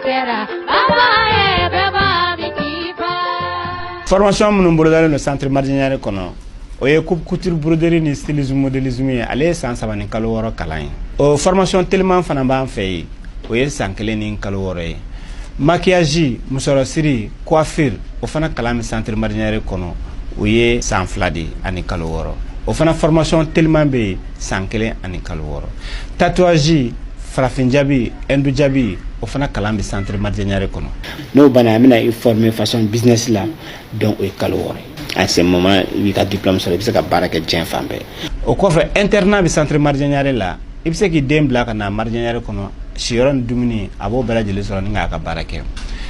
Kɛra baba ye bɛɛ b'a min k'i fa. Formation minnu bolodalen don centre Maridian Ɲare kɔnɔ, o ye coupe couture, broderie ni stylisme, modélisme ye. Ale ye san 3 ni kalo 6 kalan ye. O formation teliman fana b'an fɛ yen, o ye san 1 ni kalo 6 ye. Maquillage, musɔrɔsiri, coiffure, o fana kalan bɛ centre Maridian Ɲare kɔnɔ, o ye san 2 de ani kalo 6. O fana formation teliman bɛ yen, san 1 ani kalo 6. Tatouage, farafin jabi, hindu jabi, o fana kalan bɛ centre Maridian Ɲare kɔnɔ. N'o banna, an bɛna i former façon business la. Donc o ye kalo 6 ye. À ce moment, i b'i ka diplôme sɔrɔ, i bɛ se ka baara kɛ diɲɛ fan bɛɛ. O kɔfɛ, internat bɛ centre Maridian Ɲare la. I bɛ se k'i den bila ka na Maridian Ɲare kɔnɔ, siyɔrɔ ni dumuni, a b'o bɛɛ lajɛlen sɔrɔ ni k'a ka baara kɛ.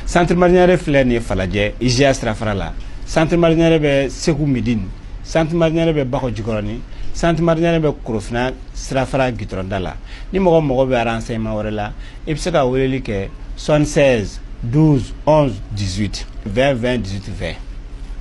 Centre Maridian Ɲare filɛ nin ye Falajɛ, IGA sirafara la. Centre Maridian Ɲare bɛ Segu Midine, centre Maridian Ɲare bɛ Bakɔ Jikɔrɔni, centre Maridian Ɲare bɛ Korofina sirafara gitɔrɔnda la. Ni mɔgɔ mago bɛ renseignement wɛrɛ la, i bɛ se ka weleli kɛ 76 12 11 18 20 20 18 20,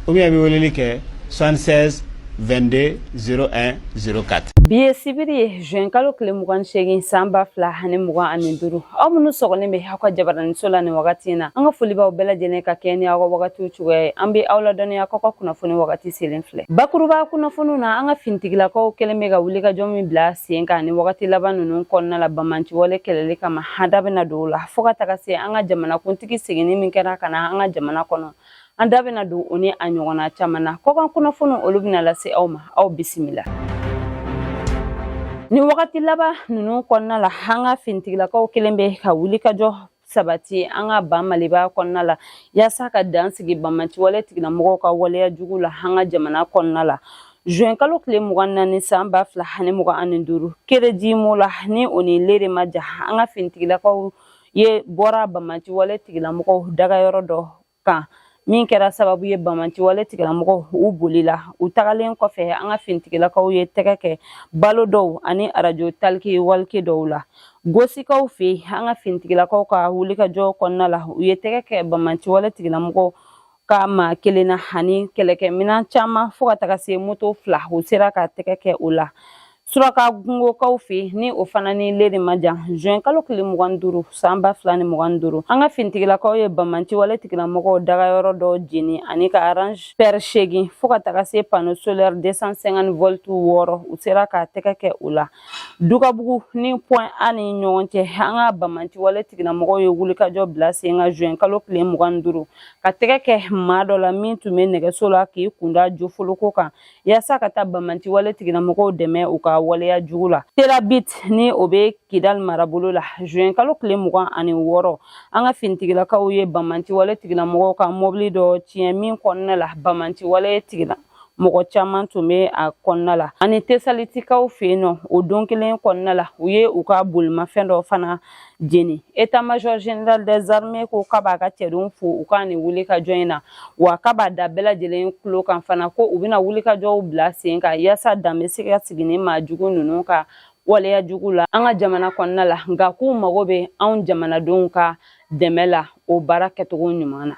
ou bien i bɛ weleli kɛ 76 22 01 04. Bi ye sibiri ye, juin kalo tile 28, san 2025. Aw minnu sɔgɔlen bɛ aw ka jabaraniso la nin wagati in na, an ka foli b'aw bɛɛ lajɛlen ka kɛ ni aw ka wagatiw cogoya ye. An bɛ aw ladɔnniya k'aw ka kunnafoni wagati selen filɛ. Bakuruba kunnafoniw na, an ka finitigilakaw kɛlen bɛ ka wulikajɔ min bila sen kan ni wagati laban ninnu kɔnɔna la bamanciwale kɛlɛli kama, an da bɛna don o la, fo ka taga se an ka jamanakuntigi seginni min kɛra ka na an ka jamana kɔnɔ, an da bɛna don o ni a ɲɔgɔnna caman na. Kɔkan kunnafoniw, olu bɛna lase aw ma. Aw bisimila. Ni wagati laban ninnu kɔnɔna la, an ka finitigilakaw kelen bɛ ka wulikajɔ sabati an ka ba Maliba kɔnɔna la, yaasa ka dan sigi bamaciwale tigilamɔgɔw ka waleya jugu la an ka jamana kɔnɔna la. Juin kalo tile 24, san 2025, Keredimo la, ni o ni lere ma ja, an ka finitigilakaw ye bɔra bamaciwale tigilamɔgɔw dagayɔrɔ dɔ kan, min kɛra sababu ye bamaciwale tigilamɔgɔw u bolila. U tagalen kɔfɛ, an ka finitigilakaw ye tɛgɛ kɛ balo dɔw ani arajo taliki walike dɔw la. Gosikaw fɛ yen, an ka finitigilakaw ka wulikajɔ kɔnɔna la, u ye tɛgɛ kɛ bamaciwale tigilamɔgɔw ka maa kelen na ani kɛlɛkɛminɛn caman, fo ka taga se moto fila, u sera ka tɛgɛ kɛ o la. Suraka gungokaw fɛ, ni o fana ni le de ma jan, juin kalo tile 25, san 2025, an ka finitigilakaw ye bamaciwale tigilamɔgɔw dagayɔrɔ dɔ jeni ani ka orange paire seegin, fo ka taga se panneau solaire 250 volts wɔɔrɔ, u sera ka tɛgɛ kɛ o la. Dugabugu ni Point A ni ɲɔgɔn cɛ, an ka bamaciwale tigilamɔgɔw ye wulikajɔ bila sen kan juin kalo tile 25, ka tɛgɛ kɛ maa dɔ la min tun bɛ nɛgɛso la k'i kunda jofoloko kan, yaasa ka taa bamaciwale tigilamɔgɔw dɛmɛ u ka waleya jugu la. Terabit, ni o bɛ Kidal marabolo la, juin kalo tile 26, an ka finitigilakaw ye bamaciwale tigilamɔgɔw ka mɔbili dɔ tiɲɛ, min kɔnɔna la bamaciwale tigila mɔgɔ caman tun bɛ a kɔnɔna la. Ani Tesalitikaw fɛ yen nɔ, o don kelen kɔnɔna la, u ye u ka bolimafɛn dɔ fana jeni. État major général des armées ko k'a b'a ka cɛdenw fo u ka nin wuli ka jɔ in na, wa k'a b'a da bɛɛ lajɛlen tulo kan fana ko u bɛna wulikajɔw bila sen kan, yaasa dan bɛ se ka sigi ni maa jugu ninnu ka waleya jugu la an ka jamana kɔnɔna la, nka k'u mago bɛ anw jamanadenw ka dɛmɛ la o baara kɛcogo ɲuman na.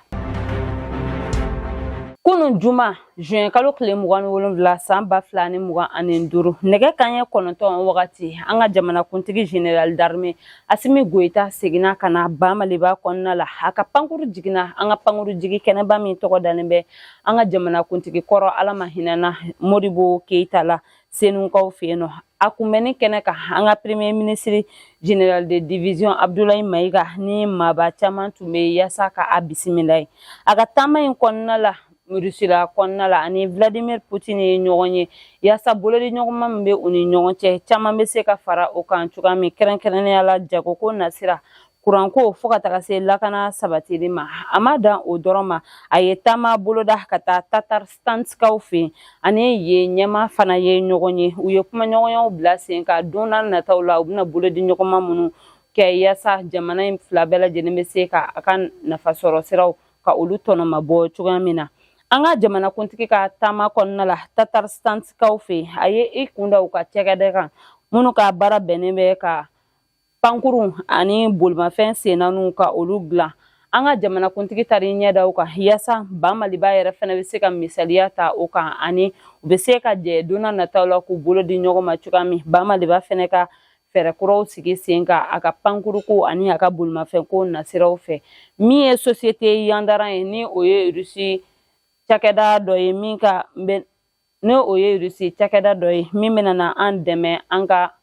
Kunun juma, juin kalo tile 27, san 2025, nɛgɛ kanɲɛ 9 wagati, an ka jamanakuntigi général d'armée Asimi Goyita seginna ka na ba Maliba kɔnɔna la. A ka pankuru jiginna an ka pankuru jigi kɛnɛba min tɔgɔ dalen bɛ an ka jamanakuntigi kɔrɔ, Ala ma hinɛna Modibo Keyita la, Senukaw fɛ yen nɔ. A kunbɛnni kɛnɛ kan, an ka premier ministre général de division Abdoulaye Mayiga ni maaba caman tun bɛ yaasa ka a bisimila ye. A ka taama in kɔnɔna la, Rusila kɔnɔna la, ani Vladimir Poutine ye ɲɔgɔn ye, yaasa bolodi ɲɔgɔnma min bɛ u ni ɲɔgɔn cɛ, caman bɛ se ka fara o kan cogoya min, kɛrɛnkɛrɛnnenya la jagoko nasira, kuranko, fo ka taga se lakana sabatili ma. A ma dan o dɔrɔn ma, a ye taama boloda ka taa Tatarstanskaw fɛ yen, ani yen ɲɛma fana ye ɲɔgɔn ye. U ye kumaɲɔgɔnyaw bila sen kan, don n'a nataw la u bɛna bolodi ɲɔgɔnma minnu kɛ, yaasa jamana in fila bɛɛ lajɛlen bɛ se ka a ka nafasɔrɔ siraw ka olu tɔnɔmabɔ cogoya min na. An ka jamanakuntigi ka taama kɔnɔna la Tatarstanskaw fɛ yen, a ye i kunda u ka cakɛda kan minnu ka baara bɛnnen bɛ ka pankurun ani bolimafɛn sennaaniw ka olu dilan. An ka jamanakuntigi taara i ɲɛ da o kan, yaasa ba Maliba yɛrɛ fana bɛ se ka misaliya ta o kan, ani u bɛ se ka jɛ don n'a nataw la k'u bolo di ɲɔgɔn ma cogoya min, ba Maliba fana ka Fɛɛrɛ kuraw sigi sen kan a ka pankuruko ani a ka bolimafɛnko nasiraw fɛ. Min ye société Yandaran ye, ni o ye Rusi cakɛda dɔ ye min ka ni o ye Rusi cakɛda dɔ ye min bɛna na an dɛmɛ an ka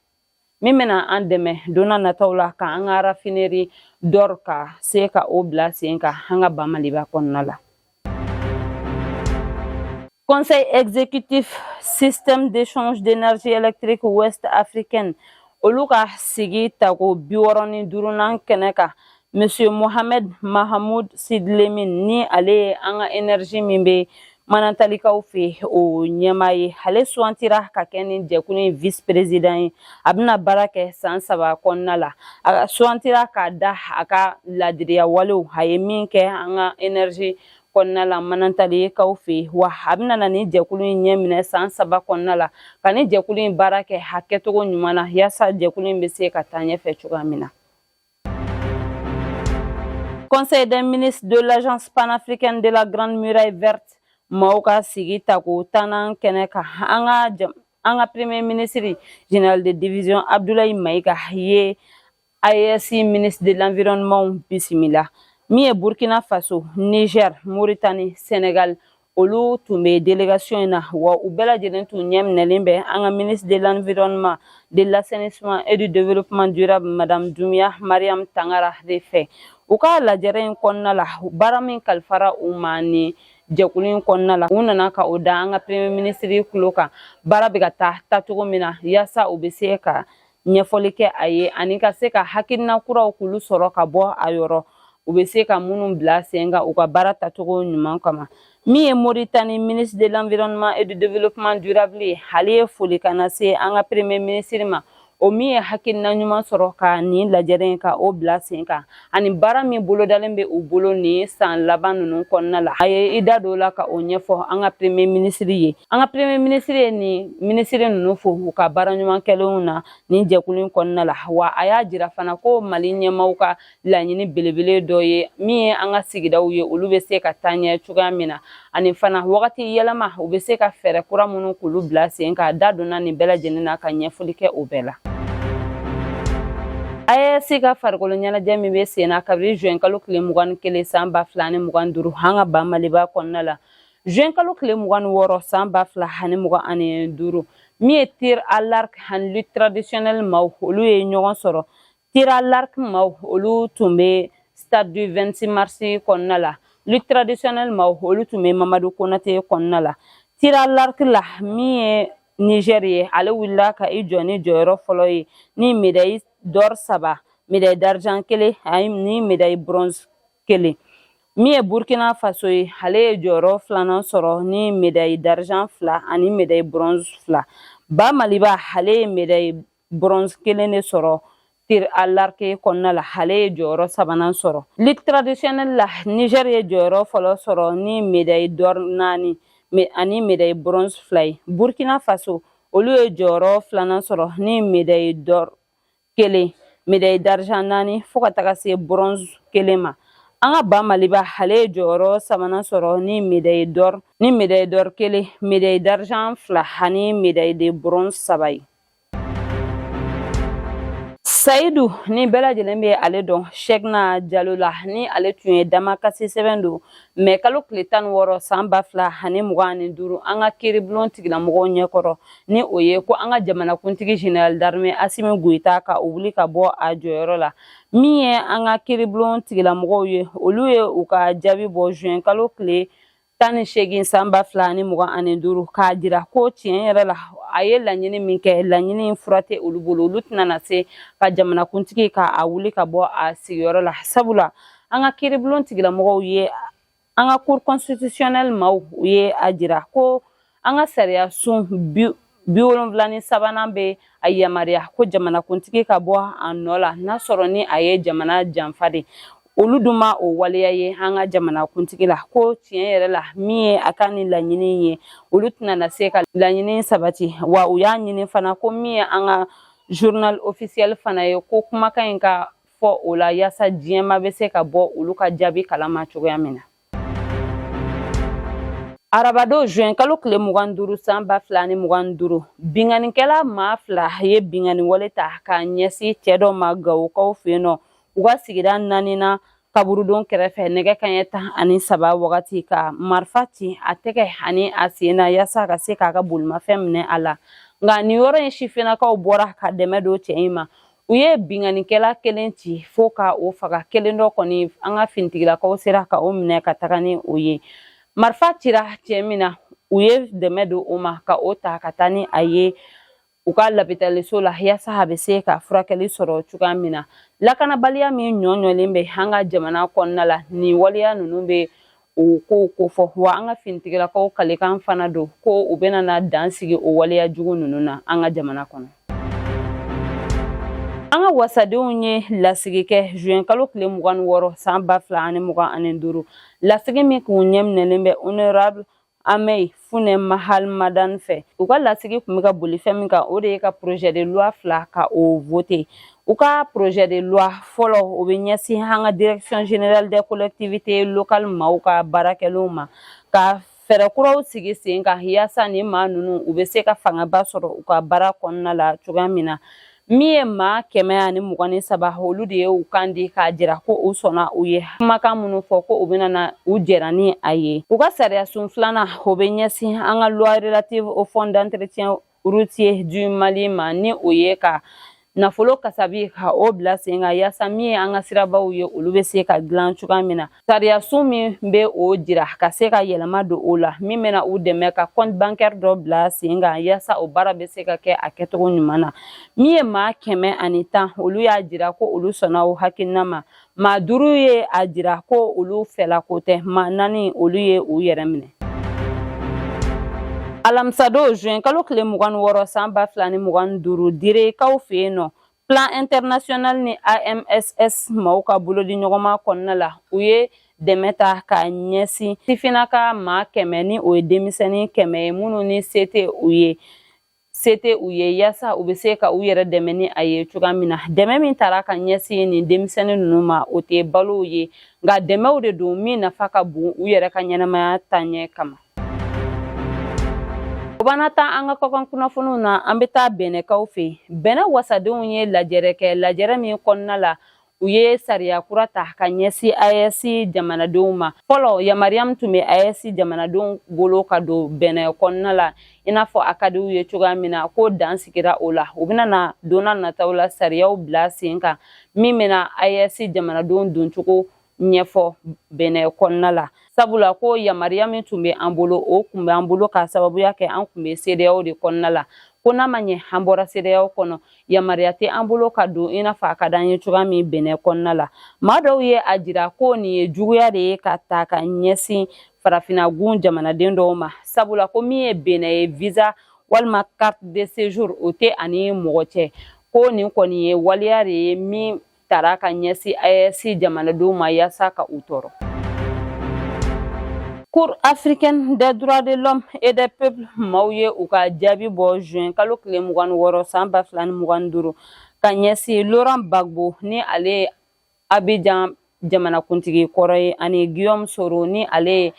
min bɛna an dɛmɛ don nataw la ka an ka raffinerie d'or ka se ka o bila sen kan an ka ba Maliba kɔnɔna la. Conseil exécutif système d'échange d'énergie électrique ouest africaine, olu ka sigi tako 65nan kɛnɛ kan, Monsieur Mohamed Mahamoud Sidlemin, ni ale ye an ka énergie min bɛ Manatalikaw fɛ, o ɲɛmaa ye, ale sugantira ka kɛ ni jɛkulu in vice président ye. A bɛna baara kɛ san 3 kɔnɔna la. A sugantira k'a da a ka ladiriya walew, a ye min kɛ an ka énergie kɔnɔna la Manantalikaw fɛ yen. Wa a bɛna na ni jɛkulu in ɲɛ minɛ san 3 kɔnɔna la, ka ni jɛkulu in baara kɛ a kɛcogo ɲuman na, yaasa jɛkulu in bɛ se ka taa ɲɛfɛ cogoya min na. Conseil des ministres de l'Agence panafricaine de la Grande Muraille Verte maaw ka sigi tako 10nan kɛnɛ kan, an ka premier ministre, général de division Abdoulaye Maïga, ye AES ministre de l'Environnement bisimila. Min ye Burkina Faso, Niger, Mauritanie, Sénégal, olu tun bɛ délégation in na. Wa u bɛɛ lajɛlen tun ɲɛ minɛlen bɛ an ka ministre de l'Environnement, de l'Assainissement et du Développement durable, Madame Doumia Mariam Tangara de fɛ. U ka lajɛrɛ in kɔnɔna la, baara min kalifara u ma ni jɛkulu in kɔnɔna la, u nana ka o da an ka premier ministre kulo kan, baara bɛ ka taa taacogo min na, yaasa u bɛ se ka ɲɛfɔli kɛ a ye ani ka se ka hakilina kuraw k'olu sɔrɔ ka bɔ a yɔrɔ, u bɛ se ka minnu bila sen kan u ka baara tacogo ɲuman kama. Min ye Mauritanie ministre de l'Environnement et du Développement durable ye, ale ye foli ka na se an ka premier ministre ma, o min ye hakilina ɲuman sɔrɔ ka nin lajɛrɛ in ka o bila sen kan, ani baara min bolodalen bɛ u bolo nin san laban ninnu kɔnɔna la. A ye i da don o la ka o ɲɛfɔ an ka premier ministre ye. An ka premier ministre ye nin minisiri ninnu fo u ka baara ɲuman kɛlenw na nin jɛkulu in kɔnɔna la. Wa a y'a jira fana ko Mali ɲɛmaw ka laɲini belebele dɔ ye min ye an ka sigidaw ye, olu bɛ se ka taa ɲɛ cogoya min na, ani fana wagati yɛlɛma, u bɛ se ka fɛɛrɛ kura minnu k'olu bila sen kan. Da donna nin bɛɛ lajɛlen na ka ɲɛfɔli kɛ o bɛɛ la. AES ka farikolo ɲɛnajɛ min bɛ sen na kabini juin kalo tile 21 san 2025 an ka ba Maliba kɔnɔna la, juin kalo tile 26 san 2025, min ye tir à l'arc ani lutte traditionnelle maaw, olu ye ɲɔgɔn sɔrɔ. Tir à l'arc maaw, olu tun bɛ stade du 26 mars kɔnɔna la. Lutte traditionnelle maaw, olu tun bɛ Mamadu Konate kɔnɔna la. Tir à l'arc la, min ye Niger ye, ale wulila ka i jɔ ni jɔyɔrɔ fɔlɔ ye ni médaille d'or saba, médaille d'argent kelen ni médaille bronze kelen. Min ye Burkina Faso ye, ale ye jɔyɔrɔ filanan sɔrɔ ni médaille d'argent fila ani médaille bronze fila. Ba Maliba, ale ye médaille bronze kelen de sɔrɔ tir à l'arc kɔnɔna la, ale ye jɔyɔrɔ sabanan sɔrɔ. Lutte traditionnelle la, Niger ye jɔyɔrɔ fɔlɔ sɔrɔ ni médaille d'or naani ani médaille bronze fila ye. Burkina Faso, olu ye jɔyɔrɔ filanan sɔrɔ ni médaille d'or kelen, médaille d'argent naani, fo ka taga se bronze kelen ma. An ka ba Maliba, ale ye jɔyɔrɔ sabanan sɔrɔ ni médaille d'or kelen, médaille d'argent fila ani médaille de bronze saba ye. Sayidu, ni bɛɛ lajɛlen bɛ ale dɔn Sɛkina Jalo la, ni ale tun ye damakasi sɛbɛn don mɛ kalo tile 16 san 2025 an ka kiiribulon tigilamɔgɔw ɲɛkɔrɔ, ni o ye ko an ka jamanakuntigi général d'armée Asimi Goyita ka o wuli ka bɔ a jɔyɔrɔ la. Min ye an ka kiiribulon tigilamɔgɔw ye, olu ye u ka jaabi bɔ juin kalo tile 18 san 2025, k'a jira ko tiɲɛ yɛrɛ la, a ye laɲini min kɛ, laɲini fura tɛ olu bolo, olu tɛna na se ka jamanakuntigi ka a wuli ka bɔ a sigiyɔrɔ la. Sabula an ka kiiribulon tigilamɔgɔw ye, an ka Cour constitutionnelle maaw, u ye a jira ko an ka sariya sun 73nan bɛ a yamaruya ko jamanakuntigi ka bɔ a nɔ la n'a sɔrɔ ni a ye jamana janfa de. Olu dun ma o waleya ye an ka jamanakuntigi la, ko tiɲɛ yɛrɛ la, min ye a ka nin laɲini ye, olu tɛna na se ka laɲini sabati. Wa u y'a ɲini fana ko min ye an ka journal officiel fana ye, ko kumakan in ka fɔ o la, yaasa diɲɛma bɛ se ka bɔ olu ka jaabi kalama cogoya min na. Arabadon juin kalo tile 25 san 2025, binkannikɛla maa fila ye binkanni wale ta k'a ɲɛsin cɛ dɔ ma Gawokaw fɛ yen nɔ, u ka sigida naaninan kaburudon kɛrɛfɛ, nɛgɛ kaɲɛ 13 wagati, ka marifa ci a tɛgɛ ani a sen na yaasa ka se k'a ka bolimafɛn minɛ a la. Nka nin yɔrɔ in sifinnakaw bɔra ka dɛmɛ don cɛ in ma. U ye binkannikɛla kelen ci fo ka o faga. Kelen dɔ kɔni, an ka finitigilakaw sera ka o minɛ ka taga ni o ye. Marifa cira cɛ min na, u ye dɛmɛ don o ma ka o ta ka taa ni a ye u ka lapitaliso la yaasa a bɛ se ka furakɛli sɔrɔ cogoya min na. Lakanabaliya min ɲɔɲɔlen bɛ an ka jamana kɔnɔna la, nin waleya ninnu bɛ o kow kofɔ. Wa an ka finitigilakaw kalekan fana don ko u bɛna na dan sigi o waleya jugu ninnu na an ka jamana kɔnɔ. An ka wasadenw ye lasigi kɛ juin kalo tile 26 san 2025, lasigi min kun ɲɛminɛlen bɛ honorable Amey Funɛ Mahal Madan fɛ. U ka lasigi tun bɛ ka boli fɛn min kan, o de ye ka projet de loi fila ka o voter. U ka projet de loi fɔlɔ, o bɛ ɲɛsin an ka direction générale des collectivités locales maaw ka baarakɛlenw ma, ka fɛɛrɛ kuraw sigi sen kan yaasa ni maa ninnu u bɛ se ka fangaba sɔrɔ u ka baara kɔnɔna la cogoya min na. Min ye maa 123, olu de ye u kan di k'a jira ko u sɔnna u ye kumakan minnu fɔ, ko u bɛna na u jɛra ni a ye. U ka sariyasun filanan, o bɛ ɲɛsin an ka loi relative au fonds d'entretien routier du Mali ma, ni o ye ka nafolo kasabi ka o bila sen kan yaasa min ye an ka sirabaw ye, olu bɛ se ka dilan cogoya min na. Sariyasun min bɛ o jira ka se ka yɛlɛma don o la, min bɛna u dɛmɛ ka compte bancaire dɔ bila sen kan yaasa o baara bɛ se ka kɛ a kɛcogo ɲuman na. Min ye maa 110, olu y'a jira ko olu sɔnna o hakilina ma. Maa duuru ye a jira ko olu fɛla ko tɛ. Maa naani, olu ye u yɛrɛ minɛ. Alamisadon juin kalo tile 26 san 2025, Direkaw fɛ yen nɔ, Plan International ni AMSS maaw ka bolodi ɲɔgɔnma kɔnɔna la, u ye dɛmɛ ta k'a ɲɛsin sifinnaka maa 100, ni o ye denmisɛnnin 100 ye minnu ni se tɛ u ye, se tɛ u ye, yaasa u bɛ se ka u yɛrɛ dɛmɛ ni a ye cogoya min na. Dɛmɛ min tara ka ɲɛsin nin denmisɛnnin ninnu ma, o tɛ balow ye, nka dɛmɛw de don min nafa ka bon u yɛrɛ ka ɲɛnamaya taaɲɛ kama. O b'an taa an ka kɔkan kunnafoniw na. An bɛ taa Bɛnɛkaw fɛ yen. Bɛnɛ wasadenw ye lajɛrɛ kɛ, lajɛrɛ min kɔnɔna la u ye sariya kura ta ka ɲɛsin AES jamanadenw ma. Fɔlɔ, yamaruya min tun bɛ AES jamanadenw bolo ka don Bɛnɛ kɔnɔna la i n'a fɔ a ka di u ye cogoya min na, ko dan sigira o la. U bɛna na don n'a nataw la sariyaw bila sen kan min bɛna AES jamanadenw doncogo ɲɛfɔ Bɛnɛ kɔnɔna la, sabula ko yamaruya min tun bɛ an bolo, o tun bɛ an bolo k'a sababuya kɛ an tun bɛ CEDEAO de kɔnɔna la. Ko n'a ma ɲɛ an bɔra CEDEAO kɔnɔ, yamaruya tɛ an bolo ka don i n'a fɔ a ka d'an ye cogoya min Bɛnɛ kɔnɔna la. Maa dɔw ye a jira ko nin ye juguya de ye ka ta ka ɲɛsin farafinagun jamanaden dɔw ma, sabula ko min ye Bɛnɛ ye, visa walima carte de séjour, o tɛ ani mɔgɔ cɛ. Ko nin kɔni ye waleya de ye min tara ka ɲɛsin AES jamanadenw ma yaasa ka u tɔɔrɔ. Cour africaine des droits de l'homme et des peuples maaw ye u ka jaabi bɔ juin kalo tile 26 san 2025 ka ɲɛsin Laurent Gbagbo, ni ale ye Abidjan jamanakuntigi kɔrɔ ye, ani Guillaume Soro, ni ale ye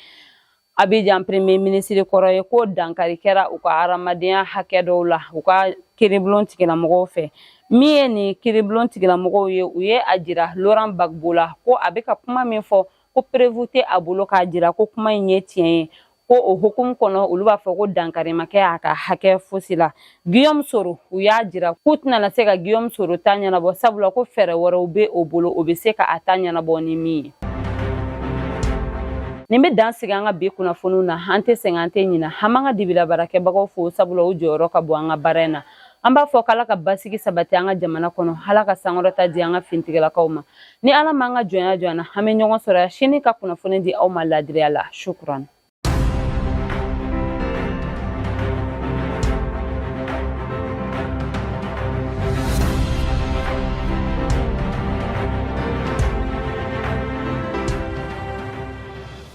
Abidjan premier ministre kɔrɔ ye, ko dankari kɛra u ka hadamadenya hakɛ dɔw la u ka kiiribulon tigilamɔgɔw fɛ. Min ye nin kiiribulon tigilamɔgɔw ye, u ye a jira Laurent Gbagbo la ko a bɛ ka kuma min fɔ, ko preuve tɛ a bolo k'a jira ko kuma in ye tiɲɛ ye. Ko o hukumu kɔnɔ, olu b'a fɔ ko dankari ma kɛ a ka hakɛ fosi la. Guillaume Soro, u y'a jira k'u tɛna se ka Guillaume Soro ta ɲɛnabɔ, sabula ko fɛɛrɛ wɛrɛw bɛ o bolo, o bɛ se ka a ta ɲɛnabɔ ni min ye. Nin bɛ dan sigi an ka bi kunnafoniw na. An tɛ sɛgɛn, an tɛ ɲina. An b'an ka dibila baarakɛbagaw fo, sabula u jɔyɔrɔ ka bon an ka baara in na. An b'a fɔ k'Ala ka basigi sabati an ka jamana kɔnɔ, Ala ka sankɔrɔta di an ka fintigilakaw ma. Ni Ala m'an ka jɔnya jɔ an na, an bɛ ɲɔgɔn sɔrɔ sini ka kunnafoni di aw ma ladiriya la. Shukran.